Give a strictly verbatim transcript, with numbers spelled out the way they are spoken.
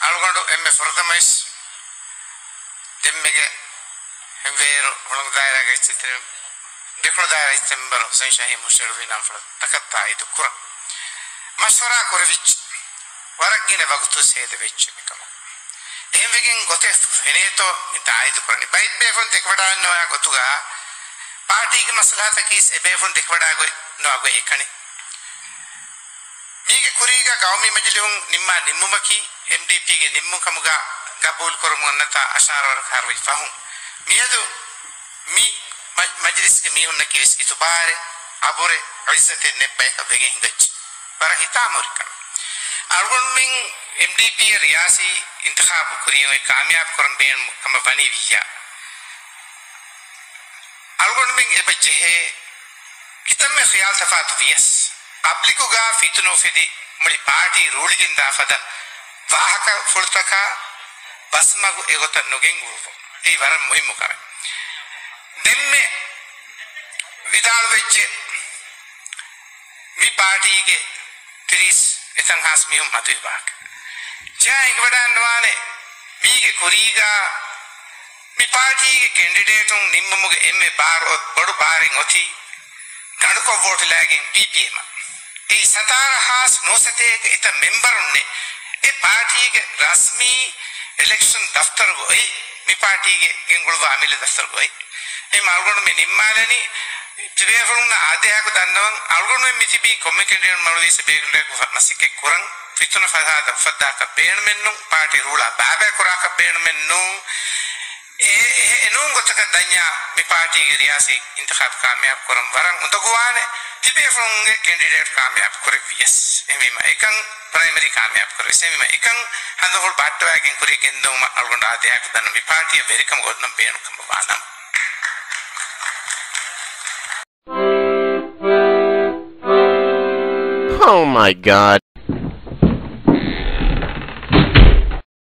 އަޅުގަނޑު އެންމެ ފުރަތަމަވެސް ދެންމެގެ ހެންވޭރު ހުޅަނގު ދާއިރާގެ އިއްޒަތްތެރި، ދެކުނު ދާއިރާ އިއްޒަތްތެރި މެމްބަރު ހުސެން ޝާހީން ހުށައެޅުއްވި ނަންފުޅަށް ތަކަށް ތާއީދު ކުރަން މަޝްވަރާ ކުރެވިއްޖެ. ވަރަށް ގިނަ ވަގުތު ހޭދަވެއްޖެ މިކަމަށް. އެހެންވެގެން ގޮތެއް ފެނޭތޯ މި ތާއީދު ކުރަނީ. ބައެއް ބޭފުޅުން ދެކެވަޑާންނަވާ ގޮތުގަ ޕާޓީގެ މަސަލަހަތަކީ އެބޭފުޅުން ދެކެވަޑާ ގޮތް ނުވާ ގޮތް އެކަނި. މީގެ ކުރީގަ ގައުމީ މަޖިލިހުން ނިންމާ ނިންމުމަކީ އެމްޑީޕީގެ ނިންމުން ކަމުގަ ގަބޫލު ކުރަމުން އަންނަތާ އަށާރަ ވަރަކަށް ހަރުވައި ފަހުން. މިއަދު މި މަ-، މަޖިލިސްގެ މީހުންނަކީ ވެސް އިތުބާރެއް، އަބުރެއް، އިއްޒަތެއް ނެތް ބަޔަކަށް ވެގެން ހިނގައްޖެ. ވަރަށް ހިތާމަހުރި ކަމެއް. އަޅުގަނޑުމެން އެމްޑީޕީއަށް ރިޔާސީ އިންތިޚާބު ކުރިޔަށް އޮތް ކާމިޔާބު ކުރަން ބޭނުން ކަމަށް ވަނީ ވިއްޔާ. އަޅުގަނޑުމެން އެބަ ޖެހޭ ކިތަންމެ ޚިޔާލު ތަފާތު ވިޔަސް، ޕަބްލިކުގަ ފިތުނަ އުފެދި މުޅި ޕާޓީ ރޫޅިގެންދާ ފަދަ ވާހަކަފުޅުތަކާ ބަސްމަގު އެގޮތަށް ނުގެންގުޅުއްވުން. އެއީ ވަރަށް މުހިއްމު ކަމެއް. ދެންމެ ވިދާޅުވެއްޖެ މި ޕާޓީގެ ތިރީސް އެތަން ހާސް މީހުން މަދުވި ވާހަކަ. ޖާ އެނގިވަޑާންނަވާނެ މީގެ ކުރީގަ މި ޕާޓީގެ ކެންޑިޑޭޓުން ނިންމުމުގެ އެންމެ ބާރު އޮ-، ބޮޑު ބާރެއް އޮތީ ގަނޑުކޮށް ވޯޓު ލާގެން ޕީޕީއެމަށް. އެއީ ސަތާރަ ހާސް ނުވަސަތޭކަ އެތައް މެމްބަރުންނެއް އެ ޕާޓީގެ ރަސްމީ އިލެކްޝަން ދަފްތަރުގަ އޮތް، މި ޕާޓީގެ ގެންގުޅުއްވާ އަމިއްލަ ދަފްތަރުގަ އޮތް. އެހެން އަޅުގަނޑު މި ނިންމާލަނީ ތިބޭފުޅުންނަށް އާދޭހާއަކު ދަންނަވަން، އަޅުގަނޑުމެން މި ތިބީ ކޮންމެ ކެންޑިޑޭޓް މަރުވީސް ބޭގުނޑަކު މަސައްކަތް ކުރަން، ފިތުނަ ފަސާދަ އުފައްދާކަށް ބޭނުމެއް ނޫން، ޕާޓީ ރޫޅާ ބައިބައި ކުރާކަށް ބޭނުމެއް ނޫން. އެ، އެ، އެނޫން ގޮތަކަށް ދަންޏާ މި ޕާޓީގެ ރިޔާސީ އިންތިޚާބު ކާމިޔާބު ކުރަން ވަރަށް އުނދަގޫވާނެ. ތިބޭފުޅުންގެ ކެންޑިޑޭޓް ކާމިޔާބު ކުރެއްވިޔަސް. އެހެންވީމަ އެކަން ޕްރައިމަރީ ކާމިޔާބު ކުރެވިޔަސް. އެހެންވީމަ އެކަން ހަނދުންފުޅު ބަހައްޓަވައިގެން ކުރިއަށް ގެންދިއުމަށް އަޅުގަނޑު އާދޭހާއަކު ދަންނަ މި ޕާޓީއަށް ވެރިކަމުގަ އޮންނަން ބޭނުން ކަމަށް ވާނަމަ. Oh my God.